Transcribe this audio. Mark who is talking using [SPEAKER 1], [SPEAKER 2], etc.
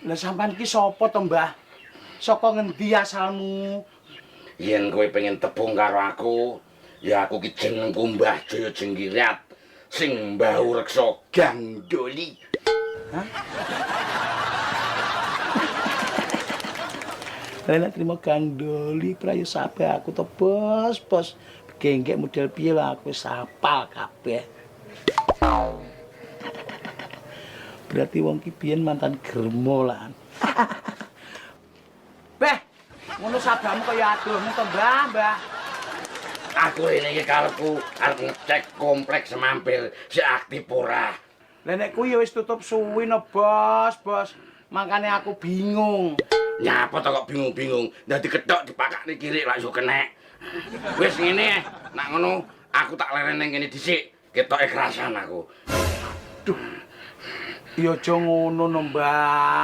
[SPEAKER 1] Lah sampean ki sapa to, Mbah? Saka ngendi asalmu?
[SPEAKER 2] Yen kowe pengen tepung karo aku, ya aku ki jenengku Mbah Jaya Jengkirat sing mbau reksa Gandoli.
[SPEAKER 1] Hah? Lah nek trimo Gandoli prayo sabe aku to, Bos, Bos. Genggek model piye lah aku wis hafal kabeh. Berarti wong ki biyen mantan germo lan. Beh, ngono sabamu kaya adohmu to, Mbah, Mbah.
[SPEAKER 2] Aku rene iki karepku arep ngecek kompleks Semampir sik aktif ora.
[SPEAKER 1] Lah nek kuwi ya wis tutup suwi no, Bos, Bos. Makane aku bingung.
[SPEAKER 2] Nyapa to kok bingung-bingung? Dadi kethok dipakakne kirik lak yo kenek. Wis ngene, nak ngono aku tak leren ning kene dhisik. Ketoke kerasan aku.
[SPEAKER 1] Duh. Ya aja ngono no, Mbah.